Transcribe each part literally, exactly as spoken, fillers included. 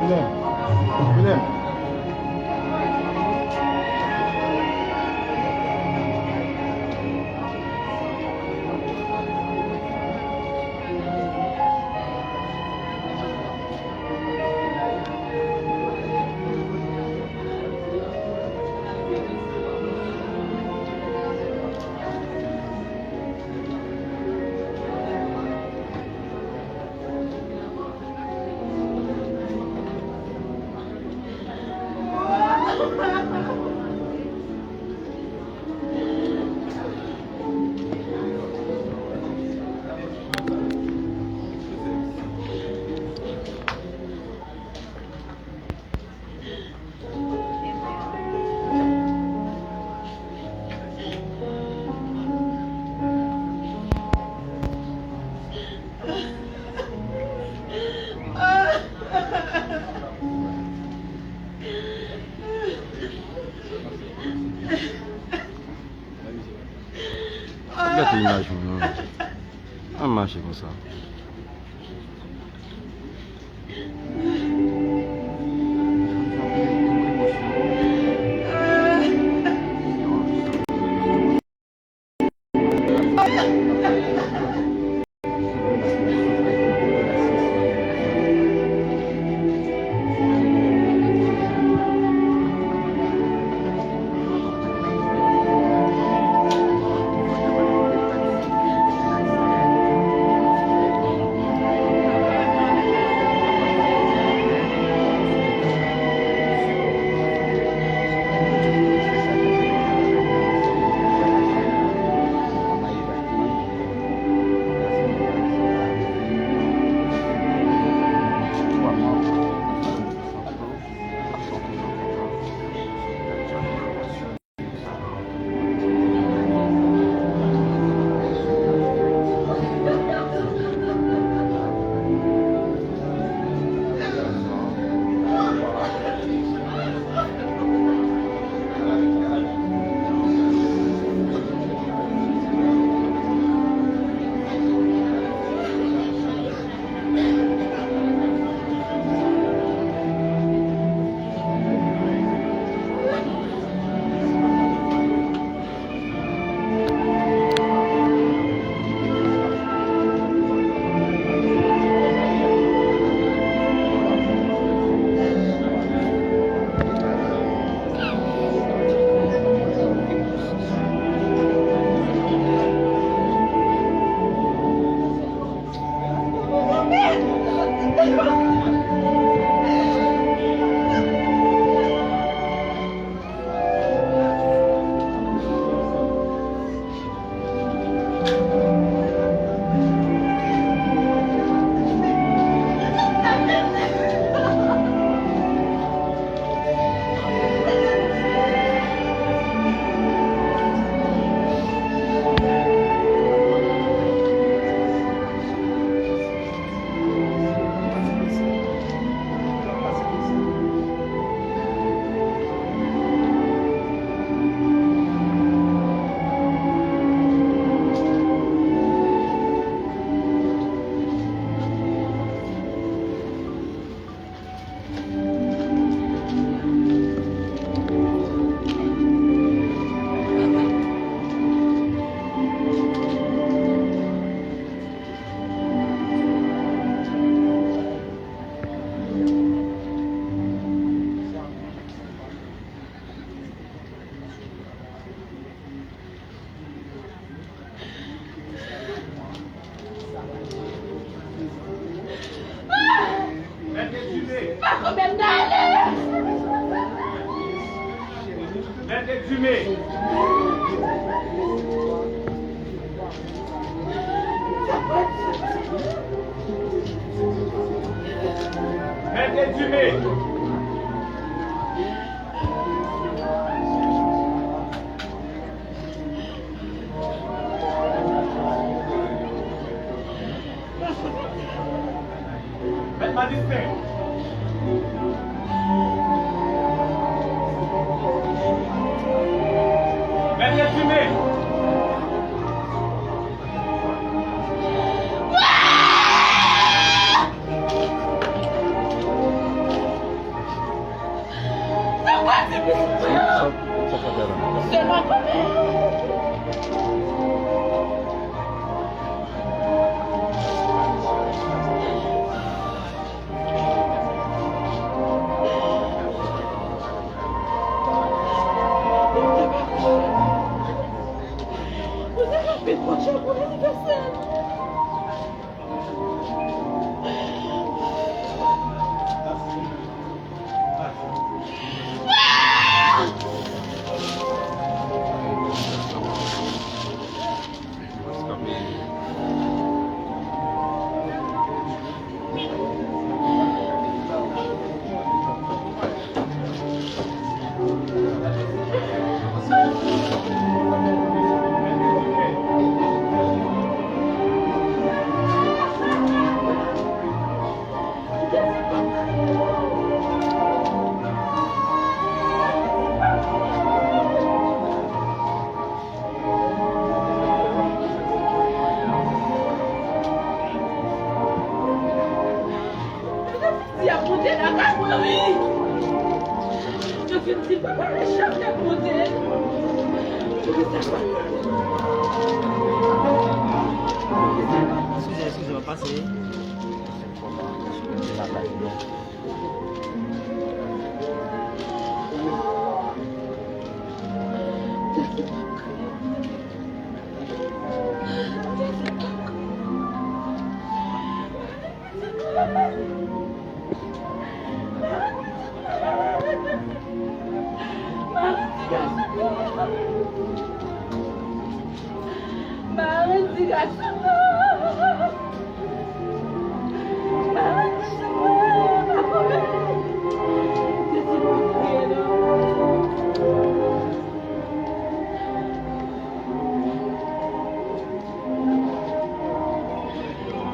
Wilèm. Wilèm. Gade imaj mwen non. An mache konsa. Mèt Edumé! Mèt Edumé! Mèt Edumé! Mèt Madisten. Mèt Edumé. Sèlman kanpe. Di ap monte lakay mwen, wi. Yo fin di papa mechan ap monte. Poukisa papa? Eskize, eskize, m ap pase.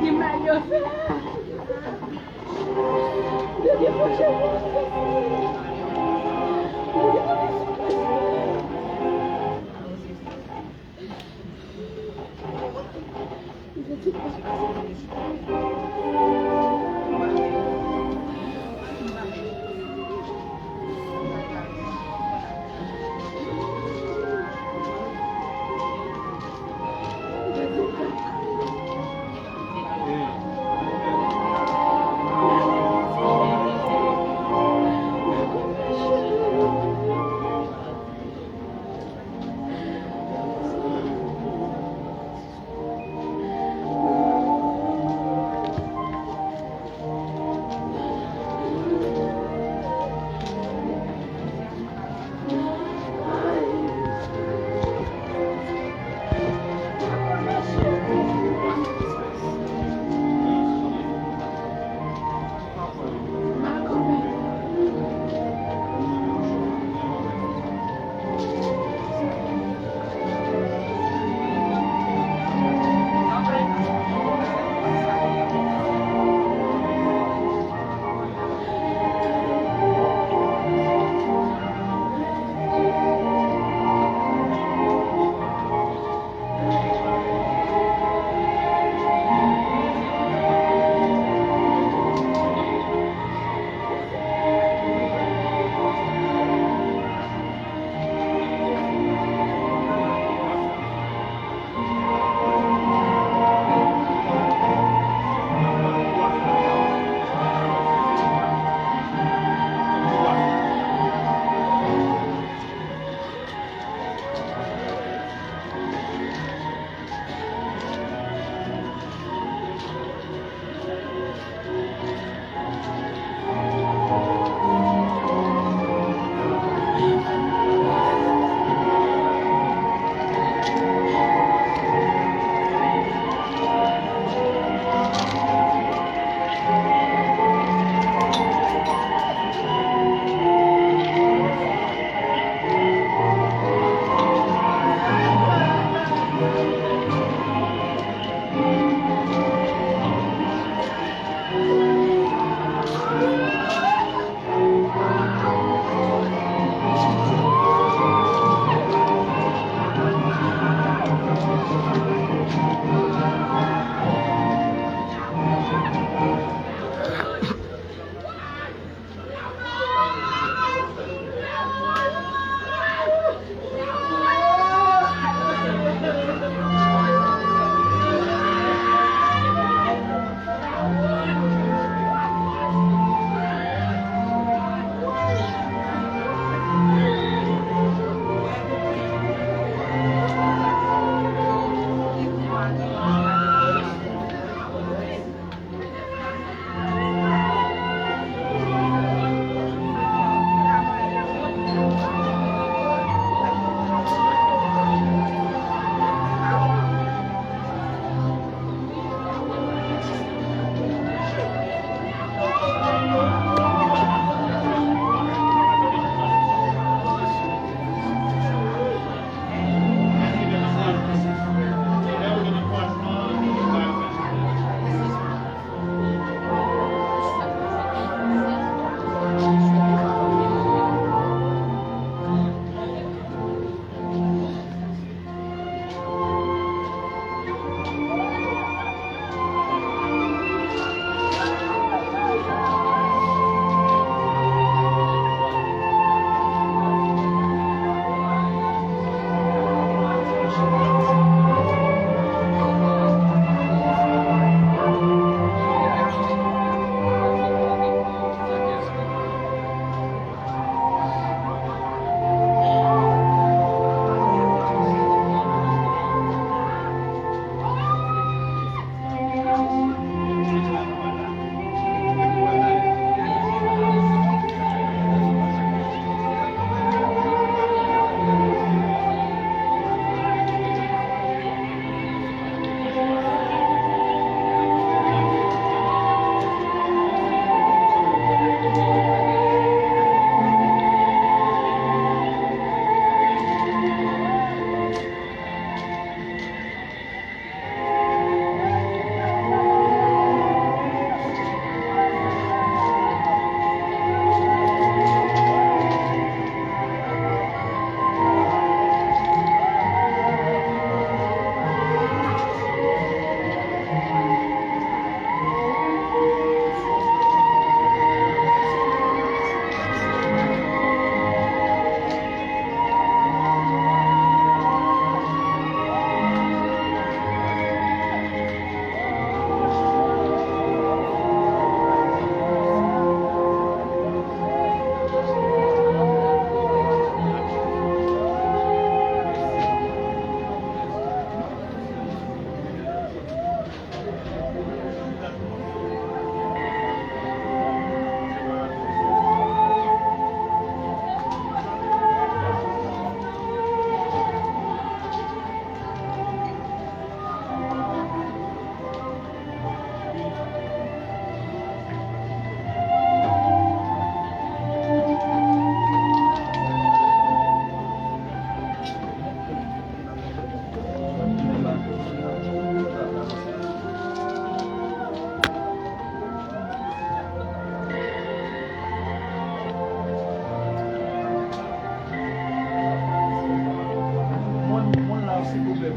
Li mal yo fè. Yo debouche pou mwen.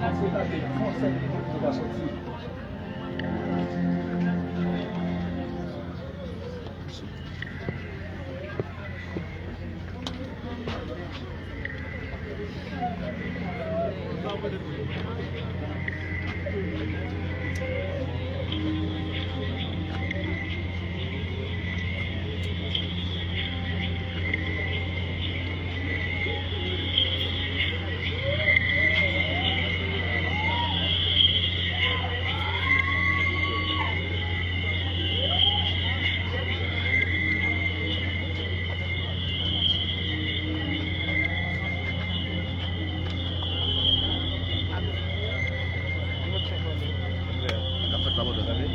N ap fèt la, mwen, tande?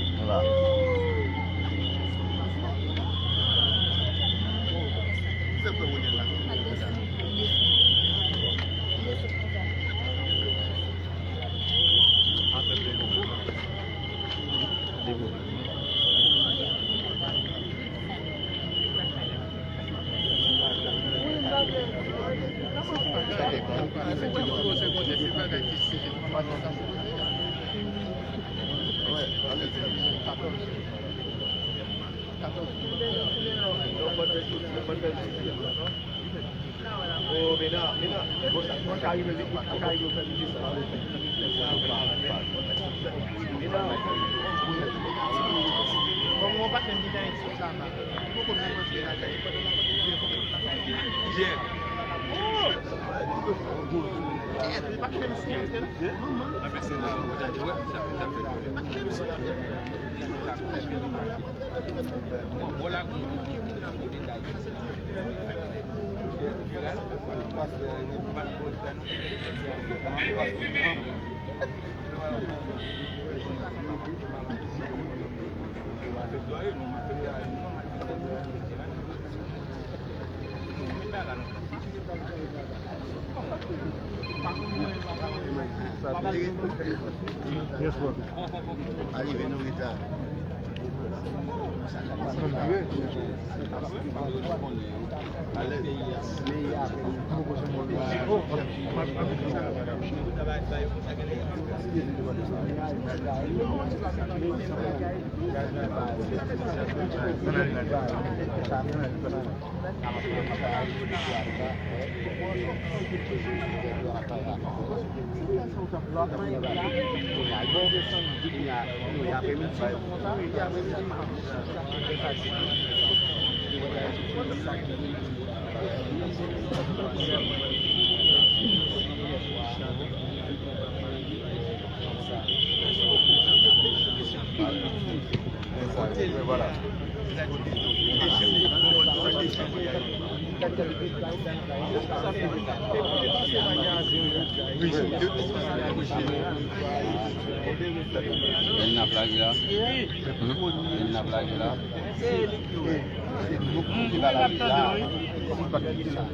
Voilà. Yes, bro. Arive nou reta. Moun nan plage la. Moun nan plage la. Li pa la vi la. Li pa la vi la.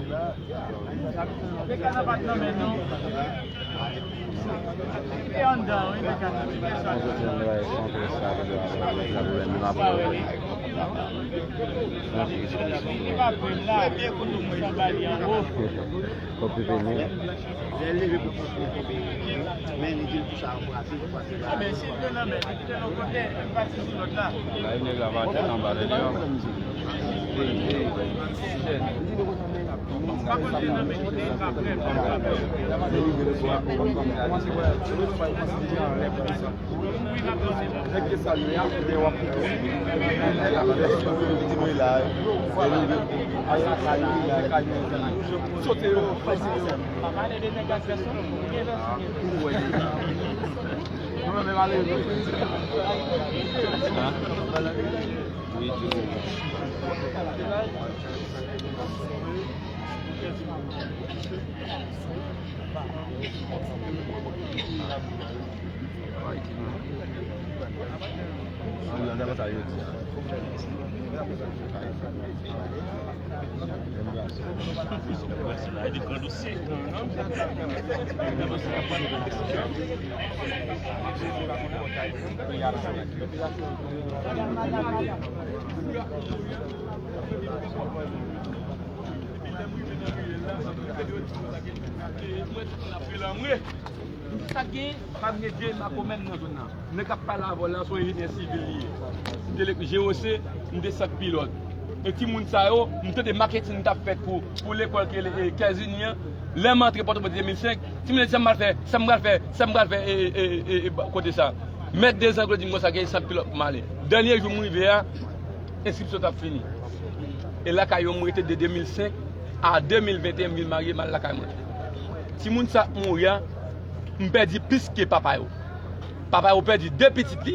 Nèg la pa tèt anba, tande. Sa k genyen, pa m gen de Mako menm nan zòn nan. Nèg k ap pale avè w la, se yon enjenyè sivil li ye. M te lè G O C, m te sant pilòt. E timoun sa yo, m tande maketin t ap fèt pou, pou lekòl ke, e, Kèzini an. Lè m antre Pòtoprens de mil senk, timoun yo di, "Sa m pral fè, sa m pral fè, sa m pral fè, e, e, e, e, kote sa?" Mèt Dezanglo di m konsa, "Gen sant pilòt pou m ale." Dènye jou m rive a, enskripsyon t ap fini. E lakay yo m rete de de mil senk a de mil venteyen, m vin marye, m al lakay mwen. Timoun sa k mouri a, m pèdi plis ke papa yo. Papa yo pèdi de pitit li.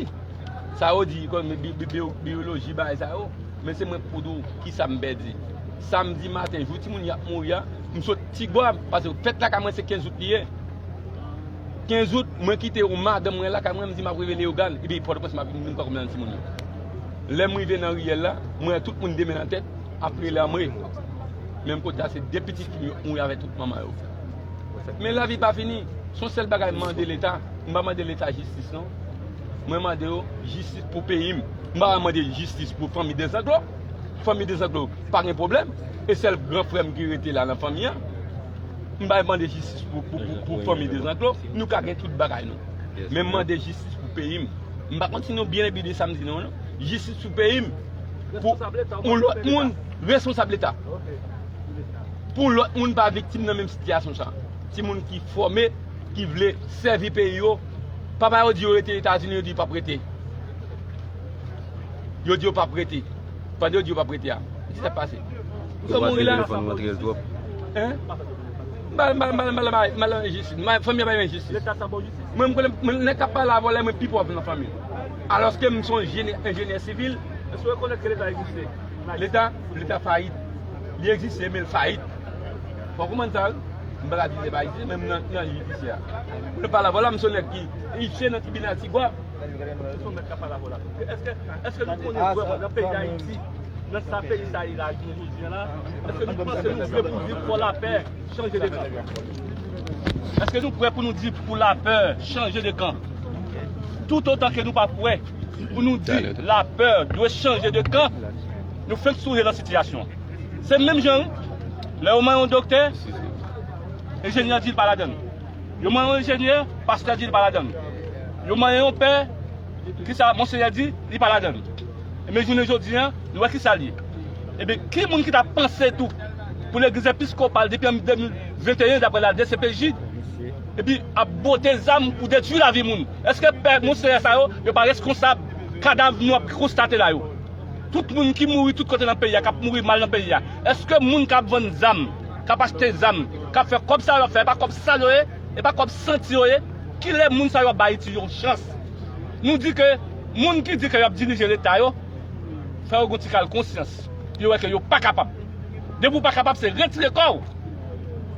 Sa yo di kòm bi-, bi-, bi-, biyoloji, bagay sa yo. Men se mwen k pou di w kisa m pèdi. Samdi maten, jou timoun y ap mouri a, m sot Tigwav, paske fèt lakay mwen se kenz out li ye. Kenz out, mwen kite yon madanm mwen lakay mwen, m di m ap rive Leyogàn, epi Pòtoprens m ap vin, vin pran kòb nan timoun yo. Lè m rive nan riyèl la, m wè tout moun de men nan tèt, ap rele anmwe. Menm kote a, se de pitit fi m yo mouri avèk tout manman yo. Men lavi pa fini. Se yon sèl bagay m mande Leta. M pa mande Leta jistis non. Mwen mande yo jistis pou peyi m. M pa mande jistis pou fanmi Dezanglo. Fanmi Dezanglo pa gen pwoblèm. E sèl gran frè m ki rete la nan fanmi an. M pa mande jistis pou, pou, pou, pou fanmi Dezanglo. Nou ka gen tout bagay nou. Men m mande jistis pou peyi m. M pa konn si nou byen epi de sa m di nou an non. Jistis pou peyi m. Pou yon lòt moun, responsab Leta. Pou lòt moun pa viktim nan menm sitiyasyon sa. Timoun ki fòme, ki vle sèvi peyi yo. Papa yo di yo rete Etazini, yo di yo p ap rete. Yo di yo p ap rete. Pandan yo di yo p ap rete a, kisa k pase? Yo pase telefòn, rantre l twòp. Hein? M pa, m pa, m pa, m pa, m pa, m pa, m pa, fanmi an pa gen jistis. Leta sa ba w jistis? Mwen, m konnen, mwen, nèg k ap pale avè w la, mwen pi pòv nan fanmi l. Alòske m se yon enjenyè, enjenyè sivil. Èske w rekonèt ke Leta egziste? Leta, Leta fayit. Li egziste, men l fayit. Fò w konprann sa, wi. M pa ka di Leta pa egziste, men m nan, nan jidisye a. Mwen pale avè w la, m se yon nèg ki ife nan tribinal Tigwav. Èske, èske nou konnen vrèman nan peyi Dayiti, nan sa peyi sa ye la, jounen jodi a la, èske nou panse nou vle pou viv fò lapè chanje de kan? Èske nou prè pou nou di pou lapè chanje de kan? Toutotan ke nou pa prè pou nou di lapè dwe chanje de kan, nou fenk souse nan sitiyasyon. Se menm jan, wi. Lè yo manyen yon doktè, enjenyè di l pa ladan l. Yo manyen yon enjenyè, pastè di li pa ladan l. Yo manyen yon pè, kisa Monseyè di, li pa ladan l. Ebyen, jounen jodi a, nou wè kisa l ye. Ebyen, ki moun ki t ap panse tou pou legliz episkopal depi an de mil venteyen, daprè la D C P J, epi ap bote zam pou detwi lavi moun? Èske pè Monseyè sa yo, yo pa reskonsab kadav nou ap konstate la yo? Tout moun ki mouri tout kote nan peyi a, k ap mouri mal nan peyi a, èske moun k ap vann zam, k ap achte zam, k ap fè kòb sa yo ap fè, e pa kòb sal yo ye, e pa kòb santi yo ye? Kilè moun sa yo ap ba Ayiti yon chans? Nou di ke moun ki di ke y ap dirije Leta yo, fè yo gon ti kal konsyans. Yo wè ke yo pa kapab. Depi w pa kapab, se retire kò w.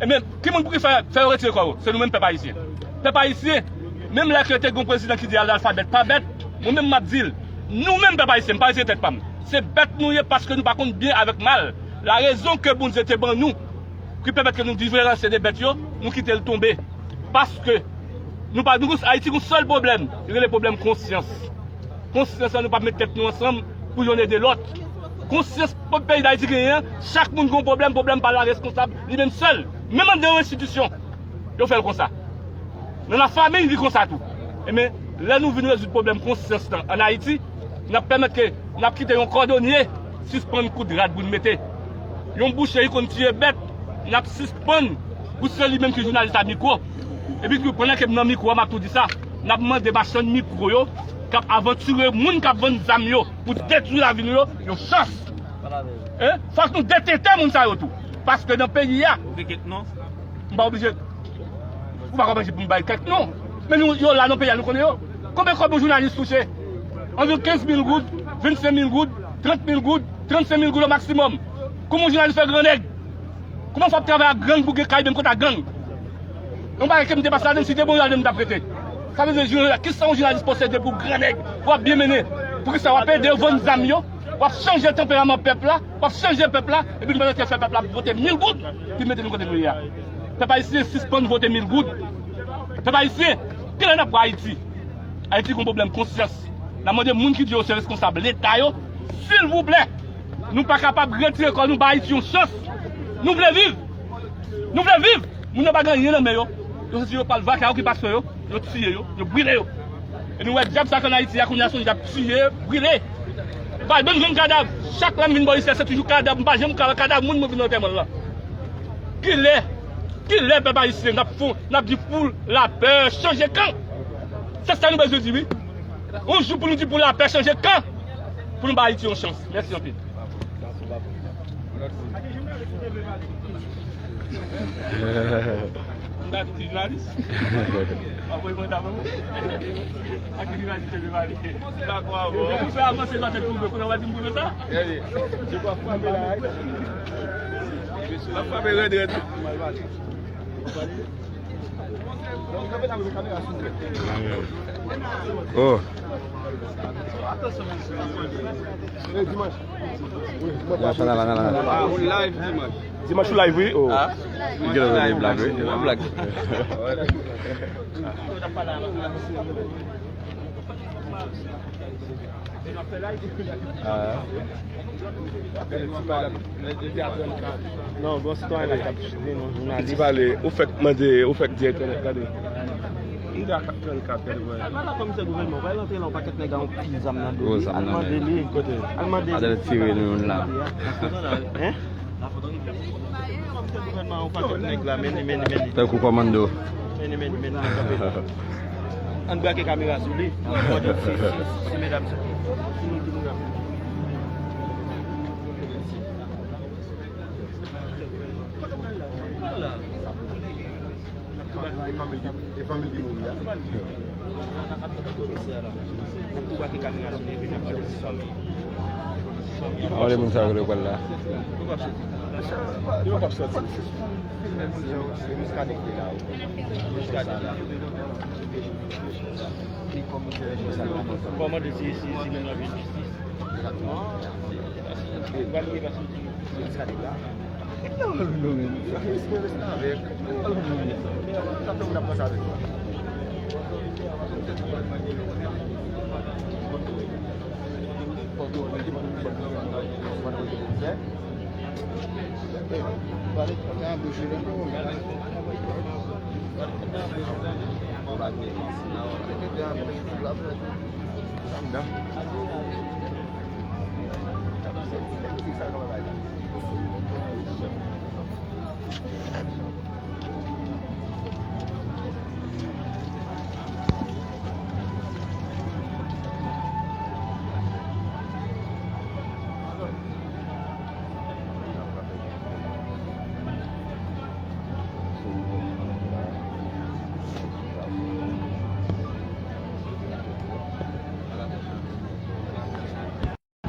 Ebyen, ki moun pou ki fè, fè yo retire kò yo? Se nou menm pèp ayisyen. Pèp ayisyen, menm lè ke te gon prezidan ki di al alfabèt pa bèt, mwen menm m ap di l, nou menm pèp ayisyen, m pa retire tèt pa m. Se bèt nou ye paske nou pa konn byen avèk mal. Larezon ke Bondye te ban nou, ki pèmèt ke nou diferansye de bèt yo, nou kite l tonbe. Paske nou pa, nou, Ayiti gon sèl pwoblèm, li rele pwoblèm konsyans. Konsyans lan, nou p ap met tèt nou ansanm pou youn ede lòt. Konsyans pèp peyi Dayiti genyen an, chak moun gon pwoblèm, pwoblèm pa l la reskonsab li menm sèl. Menm anndan yon enstitisyon, yo fè l konsa. Nan lafanmi, li konsa tou. Ebyen, lè nou vin rezoud pwoblèm konsyans lan ann Ayiti, n ap pèmèt ke n ap kite yon kòdonye sispann koud rad pou n mete. Yon bouche ki konn tiye bèt, n ap sispann pou se li menm ki jounalis a mikwo. Epi tou, pandan ke m nan mikwo a, m ap tou di sa, n ap mande machann mikwo yo k ap avantire moun k ap vann zam yo pou detwi lavi nou yo, yon chans. Hein? Fòk nou detete moun sa yo tou. Paske nan peyi a, ou gen kèk non? M pa oblije. Ou pa ka oblije pou m bay kèk non. Men nou, yo la nan peyi a, nou konnen yo. Konbyen kòb yon jounalis touche? Anviwon kenz mil goud, vennsenk mil goud, trant mil goud, trannsenk mil goud o maksimòm. Kòman yon jounalis fè gran nèg? Kòman fè w ap travay ak gang pou gen kay menm kot ak gang? Yon bagay ke m te pase ladan, si te bon ladan m t ap rete. Sa vle di, jounalis, kisa yon jounalis posede pou gran nèg? W ap byen mennen. Poukisa w ap ede yo vann zam yo? W ap chanje tanperaman pèp la, w ap chanje pèp la, epi nou pa fè pèp la vote mil goud, ki mete nou kote nou ye a. Pèp ayisyen, sispann vote mil goud. Pèp ayisyen, kilè n ap wè Ayiti? Ayiti gon pwoblèm konsyans. N ap mande moun ki di yo se reskonsab Leta yo, silvouplè, nou pa kapab retire kò nou, ba Ayiti yon chans. Nou vle viv. Nou vle viv. Moun yo pa gen anyen nan men yo. Yo santi yo pral vakay yo ki pa swen yo, yo tiye yo, yo brile yo. E nou wè dyab sa k ann Ayiti a kounye a se yon dyab tiye, brile. Pa janm jwenn kadav. Chak lè m vin bò isi a se toujou kadav, m pa janm ka wè kadav moun mwen vin antèman l lan. Kilè? Kilè pèp ayisyen n ap fon, n ap di pou lapè, chanje kan? Se sa nou bezwen di wi. Yon jou pou nou di pou lapè, chanje kan. Pou nou ba Ayiti yon chans. Mèsi anpil. M ta di jounalis. Apre mwen ta mwen. Ak jounalis te pale. Dakò avè w. Pou fè avanse nan tèt pwoblèm, kounye a w a di m pwoblèm sa? Gade, se pa frape la. L ap frape rèd rèd. Oh. Dimanch. Dimanch la, la, la, la. Ah, ou live dimanch. Dimanch ou live, wi. Oh. Ah? Gen lè blag, wi. Gen lè blag. Ah. Non, bon, sitwayen la k ap vin, yon jounalis. Li pale, ou fèk mande, ou fèk di entènèt, gade. M di a trannkat, gade, wè. Al pale ak komisè gouvènman, w pral rantre la, yon pakèt nèg a yon pil zam nan do li. Al mande li. Kote? Al mande li. Al tire nou youn la. Hein? Komisè gouvènman, yon pakèt nèg la, men li, men li, men li. Tankou kòmando. Men li, men li, men li, men li. Ann brake kamera sou li. Mande si, si, si medam sa. Si nou di nou la. E fanmi ki, e fanmi ki mouri a. Anwo de moun sa yo rele pral la. Yo p ap soti. Se Muscadin ki te la, wi. Muscadin. Kòman de si, si, si moun nan vin jistis?